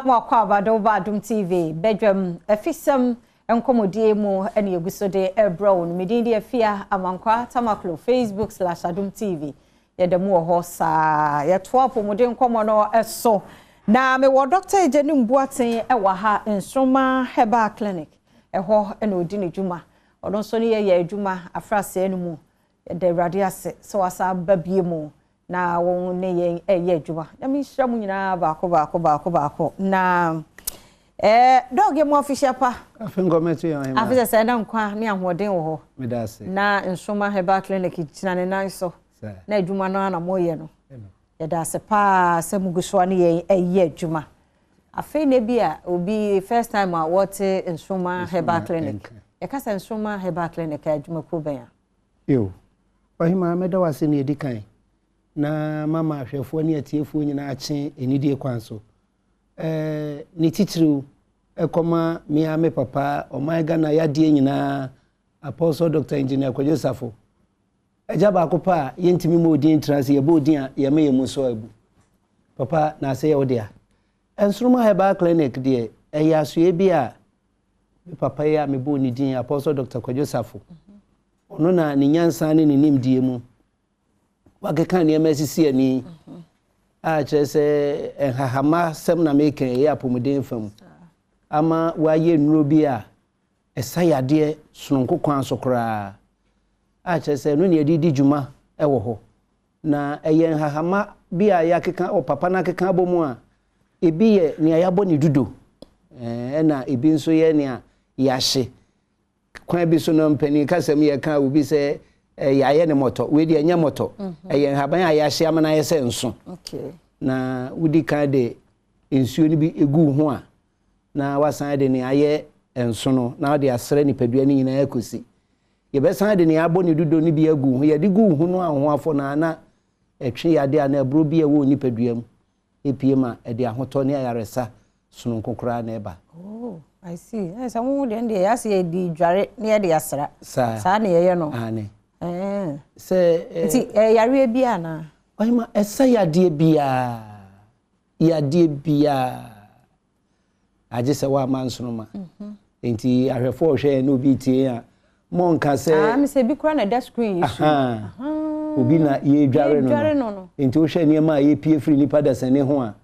Mo akɔ aba ba Adom TV bedwam afisɛm nkɔmmɔdie mu ɛne egu so de ɛbrɛ wo no. Medin de Afia Amankwa Tamaklo, Facebook/Adom TV. Yɛda mu wɔ hɔ saa. Yɛtoa apɔmuden nkɔmmɔ no ɛso. Na mewɔ Dr. Agyenim Boateng ɛwɔ ha, Nsoroma Herbal Clinic. Ɛhɔ ɛna odi ne dwuma. Ɔno nso ne yɛyɛ adwuma afraseɛ no mu. Yɛda Awurade ase sɛ wasa aba bie mu na wɔn ne yɛn ɛyɛ adwuma. Nyame nhyira mu nyinaa baako baako baako baako. Na Doc, yɛ mu official pa. Afei nkɔmɛto yɛn ɔhema. Afei sɛ na nkwa ne ahoɔden wɔ hɔ. Meda ase. Na Nsoroma Herbal Clinic gyina ne nan so. Na adwuma no ana moyɛ no. Yɛda ase paa sɛ mugu so ne yɛn ɛyɛ adwuma. Afei na bi a obi first time a wɔte Nsoroma Herbal Clinic. Yɛka sɛ Nsoroma Herbal Clinic a, adwumakuo bɛn a? Yo. Ɔhema, mɛda wo ase ne ɛdi kan. Na mama ahwɛfoɔ ne atiefoɔ nyinaa akye anidie kwan so. Ne titiriw ɛkɔma mea me papa, ɔman Ghana yadeɛ nyinaa, Apostle Dr. Engineer Kwadwo Safo. Agya baako pa a yɛntumi ma odin tena ase, yɛbɔ odin a yɛma yɛn mu so abu. Papa, na ase yɛ wo dea. Nsoroma Herbal Clinic deɛ, ɛyɛ asoɛ bi a me papa yi a mebɔɔ ne din, Apostle Dr. Kwadwo Safo, ɔno na ne nyansa ne ne nimdeɛ mu wakeka nneɛma asisi ani a kyerɛ sɛ nhahama sɛm na meka, ɛyɛ apɔmuden fam ama wayɛ nnuro bi a ɛsa yadeɛ sononko kwan so koraa a kyerɛ sɛ ɛno ne yɛde di dwuma wɔ hɔ. Na ɛyɛ nhahama bi a yɛakeka wɔ papa no akeka abɔ mu a, ebi yɛ nea yɛabɔ ne dudo, ɛna ebi nso yɛ nea yɛahye. Kwan bi so no, mpanin kasɛm yɛka obi sɛ yɛayɛ ne mɔtɔ. Wei deɛ, ɛnyɛ mɔtɔ, ɛyɛ nhaban a yɛahye ama no ayɛ sɛ nso. Na wodi kan de nsuo no bi egu ho a, na wasan de nea ayɛ nso no na wode asrɛ nipadua no nyinaa akɔsi. Yɛbɛsan de nea abɔ ne dudo no bi agu ho. Yɛde gu ho no a, ho afɔ no a, na ɛtwe yadeɛ a na ɛborɔ bi a ɛwɔ nipadua mu epie ma ɛde ahotɔ ne ayaresa sononko koraa na ɛba. Oh, I see. Sɛ wo deɛ deɛ yɛase yɛde dware na yɛde asra. Saa na yɛyɛ no. Ane. Sɛ nti yareɛ bi anaa? Ɔhema, ɛsɛ yadeɛ biara, yadeɛ biara, agye sɛ woama nsoroma. Nti ahwɛfoɔ ɔhwɛ yɛn na obi tie a, mɔnka sɛ Ah, mesɛ bi koraa na ɛda screen yi so. Obi na yɛdware no. Nti wohwɛ nneɛma a yɛpie firi nipa dasani ho a,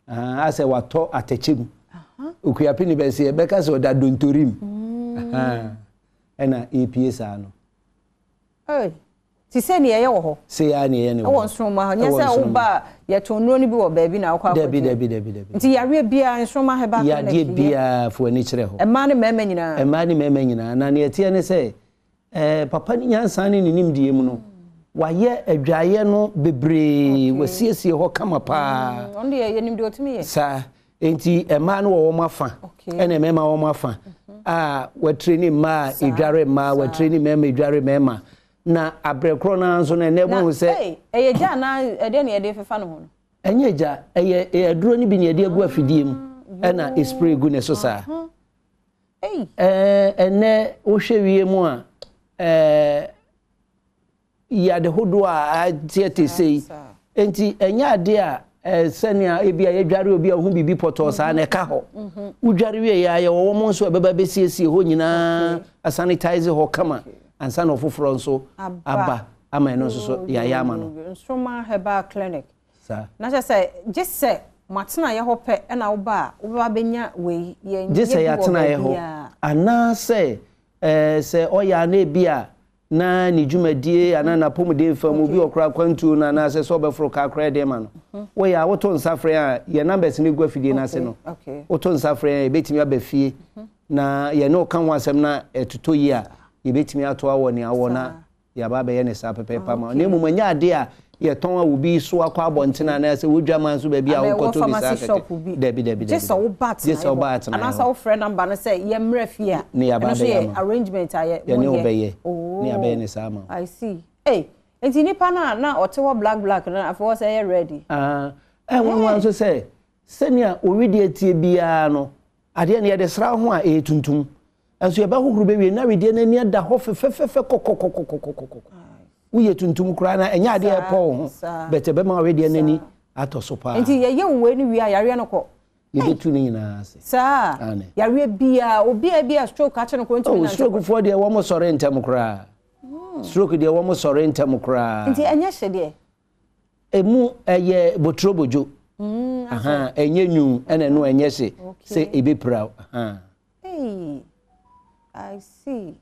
asɛ watɔ atɛkyɛ mu. Okuape ne bɛsɛ yɛbɛka sɛ ɔda dontorim ɛna yɛpie saa no. Ti sɛ nea ɛyɛ wɔ hɔ. Sɛ yɛ a nea ɛyɛ ne wɔ hɔ. Ɛwɔ Nsoroma hɔ. Nyɛ sɛ woba a yɛtɔn nnuro no bi wɔ baabi na wokɔ akɔgye. Dabi, dabi, dabi, dabi. Nti yareɛ biara, Nsoroma Herbal Clinic. Yadeɛ biara, fo ani kyerɛ hɔ. Mmaa ne mmarima nyinaa. Mmaa ne mmarima nyinaa. Na nea ɛteɛ ne sɛ papa ne nyansa ne ne nimdeɛ mu no, wayɛ adwaeɛ no bebree, wasiesie hɔ kama paa. Ɔno deɛ, yɛnim deɛ ɔtumi yɛ. Saa nti mmaa no wɔ wɔn afa, ɛna mmarima wɔn afa a wɔatire ne mmaa edware mmaa, wɔatire ne mmarima edware mmarima. Na abrɛ korɔ no nso no, ɛnɛ mo sɛ ɛyɛ gya anaa ɛdeɛ na yɛde fefa ne ho no? Ɛnyɛ gya, ɛyɛ aduro no bi na yɛde agu afidie mu ɛna spray gu ne so saa. Ɛnɛ wohwɛ wie mu a, yade hodoɔ a ateɛ te sɛ yi nti, ɛnyɛ adeɛ a sɛnea ebi a yɛdware obi a ɔho biribi pɔtɔɔ saa na ɛka hɔ. Wodware wie yɛ a, yɛwɔ wɔn nso a ɛbɛba bɛsiesie hɔ nyinaa, asanitize hɔ kama ansa na ɔfoforɔ nso aba ama ɛno nso so yɛayɛ ama no. Nsoroma Herbal Clinic. Na kyerɛ sɛ gye sɛ moatena yɛ hɔ pɛ ɛna woba a wobɛba bɛnya wei? Yɛn gye sɛ yɛatena yɛ hɔ anaasɛ sɛ ɔyɛ a na ebi a na ne dwumadie anaa n'apɔmuden fam obi ɔkora akwantuo no anaasɛ sɛ ɔbɛforo kaa koraa ɛdeɛ ma no. Woyɛ a, woto nsa frɛ a, yɛn numbers no gu afidie no ase no, woto nsa frɛ a, yɛbɛtumi aba fie na yɛne wo ka ho asɛm na ɛtotɔ yie a, yɛbɛtumi atoa wɔ nea wɔ na yɛaba abɛyɛ ne saa pɛpɛɛpɛ ama. Na mmom ɛnyɛ adeɛ a yɛtɔn a obi so akɔ abɔnten anaasɛ wodwa ma nso baabi a wokɔtɔ bi saa kɛkɛ. Dabi, dabi, dabi. Gye sɛ woba gye sɛ woba atena anaasɛ wofrɛ number no sɛ yɛmmerɛ fie a, ne yɛaba ɛno nso abɛyɛ yɛ ama. Arrangement a yɛ yɛne wo moyɛ. Bɛyɛ ne yɛabɛyɛ ne saa ama wo. I see. Hey, nti nipa no a na ɔte hɔ black black no, afei wɔ sɛ ɛyɛ ready. Ah, ɛnwanwa nso sɛ sɛnea owideɛ tie biara no, adeɛ no yɛde sra ho a, ɛyɛ tuntum, nso yɛbɛhohoro bɛwie na wedeɛ no ani ada hɔ fɛfɛfɛfɛ kɔkɔkɔkɔkɔkɔ. Woyɛ tuntum koraa na ɛnyɛ adeɛ ɛpɔ wo ho, bɛtɛ bɛma wedeɛ no ani atɔ so paa. Nti yɛyɛ wo wei no wie a, yareɛ no kɔ? Yɛbɛtu ne nyinaa ase. Saa. Yareɛ biara, obiara bi a stroke akye no koraa ntumi oh, nante. Stroke foɔ deɛ wɔn sɔre ntɛm koraa. Stroke deɛ wɔn sɔre ntɛm koraa. Nti ɛnyɛ hye deɛ? Emu ɛyɛ boturobodwo. Ɛnyɛ nwu ɛna ɛno ɛnyɛ hye sɛ ebepira wo. Hey, I see.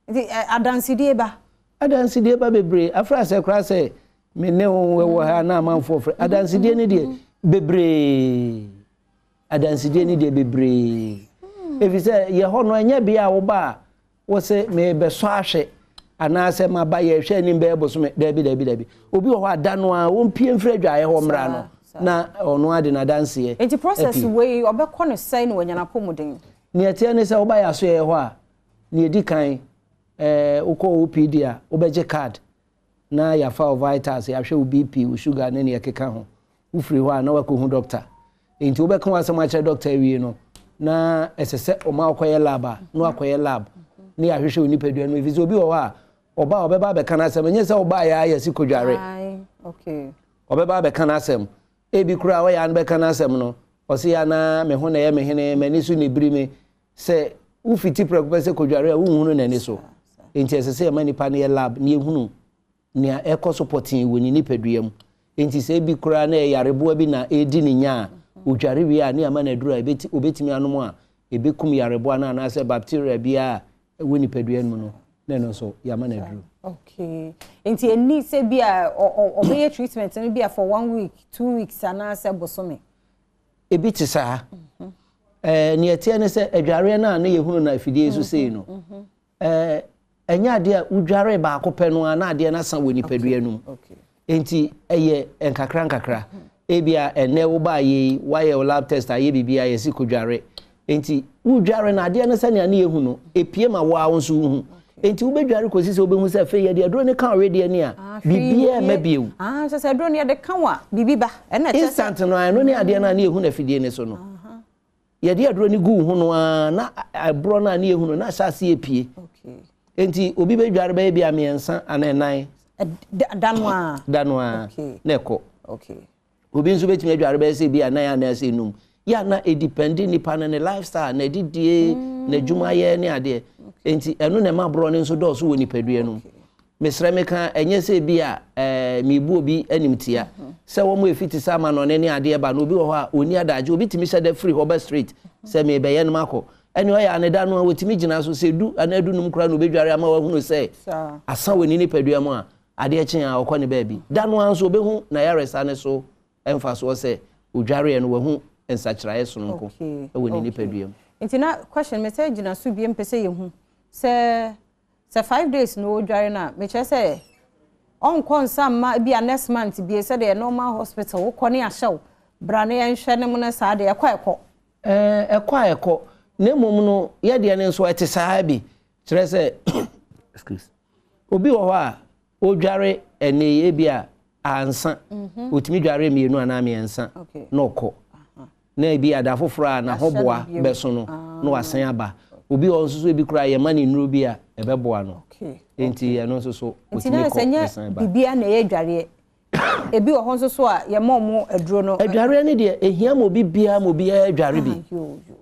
Nti adansedie ba? Adansedie ba bebree. Afra sɛ koraa sɛ me ne wo wɔ ha na amanfoɔ frɛ. Adansedie no deɛ bebree. Adansedie no deɛ bebree. Ɛfiri sɛ yɛ hɔ no ɛnyɛ bea a woba a wose merebɛsɔ ahwɛ anaasɛ maba yɛrehwɛ anim bɛyɛ bosome. Daabi, daabi, daabi. Obi wɔ hɔ a da no ara ɔmpue mfiri adwaeɛ hɔ mmra no na ɔno ara de n'adanseɛ Nti process apue. wei ɔbɛkɔ no sɛn na wanya n'apɔmuden? Nea ɛteɛ ne sɛ woba yɛn asoɛeɛ hɔ a, Nea edi kan, wokɔ OPD a, wobɛgye card na yɛafa wo vitals, yɛahwɛ wo BP, wo sugar ne nea ɛkeka ho. Wofiri hɔ a, na woakɔhu dɔkta. Enti wobɛka w'asɛm akyerɛ dɔkta awie no, na ɛsɛ sɛ ɔma wokɔyɛ lab a, na woakɔyɛ lab na yɛahwehwɛ wo nipadua no mu. Efisɛ obi wɔ hɔ a, ɔba a ɔbɛba abɛka n'asɛm, ɛnyɛ sɛ ɔbaeɛ ara yɛse kɔdware. Ɔbɛba abɛka n'asɛm. Ebi koraa ɔyɛ a no bɛka n'asɛm no, ɔse yɛ a na me ho na ɛyɛ me hene, m'ani so na ɛbiri me. Sɛ wofiti prɛko pɛ sɛ kɔdware a, wonhunu n'ani so. Enti ɛsɛ sɛ yɛma nipa no yɛ lab na yɛhunu nea ɛrekɔ so pɔtee wɔ ne nipadua mu. Enti sɛ ebi koraa na ɛyɛ yareboa bi na ɛredi ne nya a, ɔdware wie a ne yɛama no aduru a ɛbɛti, ɔbɛtumi anom a ɛbɛkum yareboa no anaasɛ bacteria biara a ɛwɔ nipadua no mu no, na ɛno nso yɛama no aduru. Okay. Enti ɛnni sɛ bi a ɔbɛyɛ treatment no bi a for one week, 2 weeks anaasɛ bosome? Ebi te saa. Ɛɛ nea ɛteɛ ne sɛ adwareɛ no a na yɛhunu no afidie so sei no, ɛɛ ɛnyɛ adeɛ a wodware baako pɛ no ara na adeɛ no asa wɔ nipadua no mu. Enti ɛyɛ nkakra nkakra. Ebia ɛnnɛ wobaeɛ yi, woayɛ wo lab test ayɛ biribiara, yɛse kɔdware. Enti wodware no adeɛ no sɛnea na yɛhu no, ɛpue ma wo ara wo nso wohu. Enti wobɛdware kɔsi sɛ wobɛhu sɛ afei yɛde aduro no ka ɔwedeɛ ni a, Ah, hwee biribiara mma mpue. bio. Ah, kyerɛ sɛ aduro no yɛde ka wo a, biribi ba. Ɛna ɛkyerɛ sɛ. Instant no ara, ɛno ne adeɛ no a na yɛhu no afidie no so no. Yɛde aduro no gu wo ho no ara na ɛborɔ no a na yɛhu no na ahyɛ aseɛ repue. Enti obi bɛdware bɛyɛ bi a mmiɛnsa anaa nnan. Da no ara. Da no ara na ɛkɔ. Obi nso bɛtumi adware bɛyɛ sɛ bi a nan anaasɛ enum. Yɛ a na ɛdipɛnde nipa no ne lifestyle, n'adidie, mm. n'adwumayɛ ne adeɛ. Enti ɛno na ɛma borɔ no nso dɔɔso wɔ nipadua no mu. Mesrɛ meka ɛnyɛ sɛ bi a ɛɛ mebu obi animtia. Mm-hmm. Sɛ wɔn efi te sɛ amanɔne ne adeɛ ba no obi wɔ hɔ a ɔni adagye obi tumi hyɛ da firi hɔ ba straight sɛ mebɛyɛ no makɔ. Ɛne ɔyɛ a ne da no a wɔtumi gyina so sɛ du anaa du num koraa na obɛdware ama wahunu sɛ asa wɔ ne nipadua mu a Adeɛ kye a, ɔkɔ ne baabi. Da no ara nso, ɔbɛhu n'ayaresa no so mfasoɔ sɛ ɔdwareɛ no, wahu nsakyeraeɛ sononko wɔ ne nipadua mu. Nti na question me sɛ gyina so biem pɛ sɛ yɛhu sɛ sɛ 5 days na ɔdware no a, mekyerɛ sɛ ɔnkɔ nsa mma bi a next month bie sɛdeɛ normal hospital wokɔ ne ahyɛ wo bra ne yɛnhwɛ ne mu no saa deɛ ɛkɔ ɛkɔ. Ɛɛ ɛkɔ a ɛkɔ na mmom no yɛdeɛ no nso ɛte saa bi kyerɛ sɛ excuse obi wɔ hɔ a ɔdware ɛnɛ yi ebi a ansa otumi dware mmienu anaa mmiɛnsa na ɔkɔ na ebi ada foforɔ a n'ahoboa bɛso no na wasan aba. Obi wɔ nso so ebi koraa yɛma ne nnuro bi a ɛbɛboa no, nti ɛno nso so otumi kɔ ɛsan ba. Biribiara na ɛyɛ adwareɛ, ebi wɔ hɔ nso so a yɛma ɔmo aduro no. Adwareɛ no deɛ ehia ma obi biara ma obiara adware bi.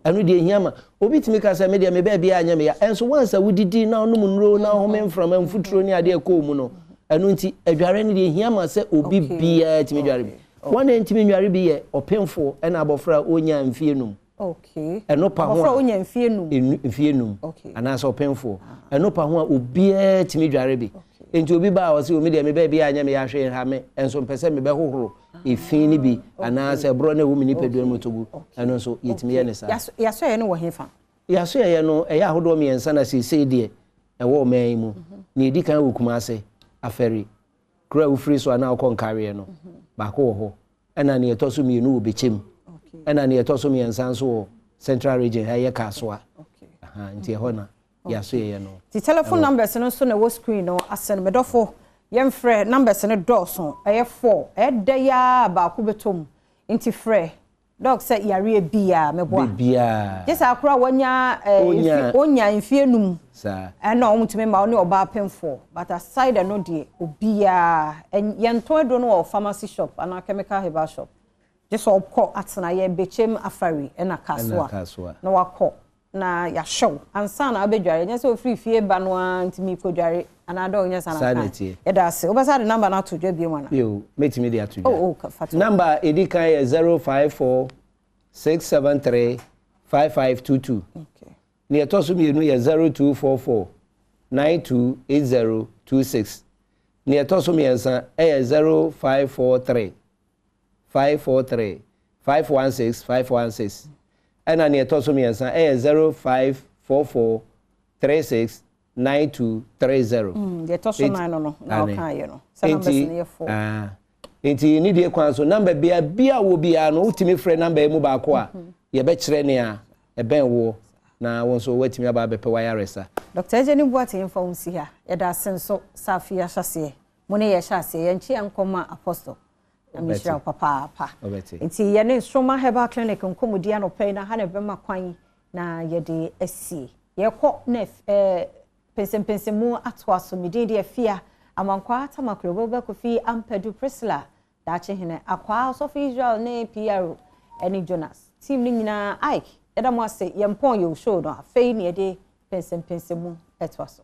Ɛno deɛ ehia ma obi tumi ka sɛ me deɛ me baabi a nyɛ me ya, ɛnso wansa wodidi na ɔnom nnuro na ɔhome mframa mfuturo ne adeɛ ɛkɔɔ mu no. Ɛno nti adwareɛ no deɛ ehia ma sɛ obi biara tumi dware bi. Wɔn a ntumi nware bi yɛ ɔpemfoɔ ɛna abɔfra a ɔnya mfie num. Ɛno pa ho a ɔnya mfie num. Mfie num anaasɛ ɔpemfoɔ. Ɛno pa ho a obiara tumi dware bi. Nti obi ba a ɔsɛ omi deɛ me baabi a nyɛ me yɛahwɛ ha me nso mpɛ sɛ mebɛhohoro efi no bi anaasɛ ɛborɔ no ɛwɔ me nipadua mu to gu, ɛno nso yɛtumi yɛ ne saa. Yɛasɔeɛ no wɔ hefa? Yɛasɔeɛ no ɛyɛ ahodoɔ mmiɛnsa na seesei deɛ ɛwɔ ɔman yi mu. Nea ɛdi kan wɔ Kumase, Afɛri, kuro a wofiri so anaa wokɔ Nkareɛ no, baako wɔ hɔ. Ɛna nea ɛtɔ so mmienu wɔ Bɛkyɛm. Ɛna nea ɛtɔ so mmiɛnsa nso wɔ Central Region ha ɛyɛ Kasoa. Nti ɛhɔ na yɛasɔeɛ no. Ti telephone numbers no nso na ɛwɔ screen no ase no, medɔfo yɛmfrɛ numbers no dɔɔso, ɛyɛ four, ɛyɛ yaa baako bɛtɔ mu, nti frɛ Doc sɛ yareɛ biaa meboa. Biaa. Gye sɛ akora wanya ɛɛ onya mfie num. Saa. Ɛna wɔn tumi ma ɔne ɔbaa pemfoɔ, but aside ɛno deɛ obiara yɛntɔn aduro no wɔ pharmacy shop anaa chemical herbal shop. Gye sɛ ɔkɔ atenaeɛ Bechem Afari ɛna Kasoa na wakɔ na yɛahwɛ wo ansa na wabɛdware. Ɛnyɛ sɛ wofiri fie ba no ara nti merekɔdware anaa dɛ ɔnyɛ saa na aka. Yɛda ase. Wobɛsa de namba no ato dwa bio anaa? Yo, mɛtumi de ato dwa. Oh, oh, fa to. Namba a ɛdi kan yɛ 054 673 5522. Okay. Nea ɛtɔ so mmienu yɛ 0244 928026. Nea ɛtɔ so mmiɛnsa yɛ 0543 543 516 516. Ɛna nea ɛtɔ so mmiɛnsa yɛ 0544 36 9230. Deɛ ɛtɔ so nan no no na ɔkaeɛ no. Sɛ numbers no yɛ four. Nti ne deɛ kwan so number bia bia wɔ biara no wotumi frɛ number yi mu baako a yɛbɛkyerɛ nea ɛbɛn woɔ na wo nso woatumi aba abɛpɛ w'ayaresa. Doctor Agyani Boateng yɛmfa wo nsi ha. Yɛda ase nso sɛ afei ahyɛaseɛ mo ne yɛ hyɛ aseɛ yɛnkye yɛn nkɔma Apostle. Nyame nhyira wo papaapa. Nti yɛne Nsoroma Herbal Clinic nkɔmmɔdi anɔpa yi na ha na ɛbɛma kwan na yɛde asie. Yɛkɔ na eh, pɛnsɛmpɛnsɛmu atoa so. Me din de Afia Amankwaa Tamaklo, Wilber Kofi Ampadu, Priscilla Daakye Hene, Akwaa, Ɔsɔfo Israel ne PRO ne Jonas. Team no nyinaa, Ike, yɛda mo ase. Yɛmpɔn yɛn show no, afei na yɛde pɛnsɛmpɛnsɛmu ɛtoa so.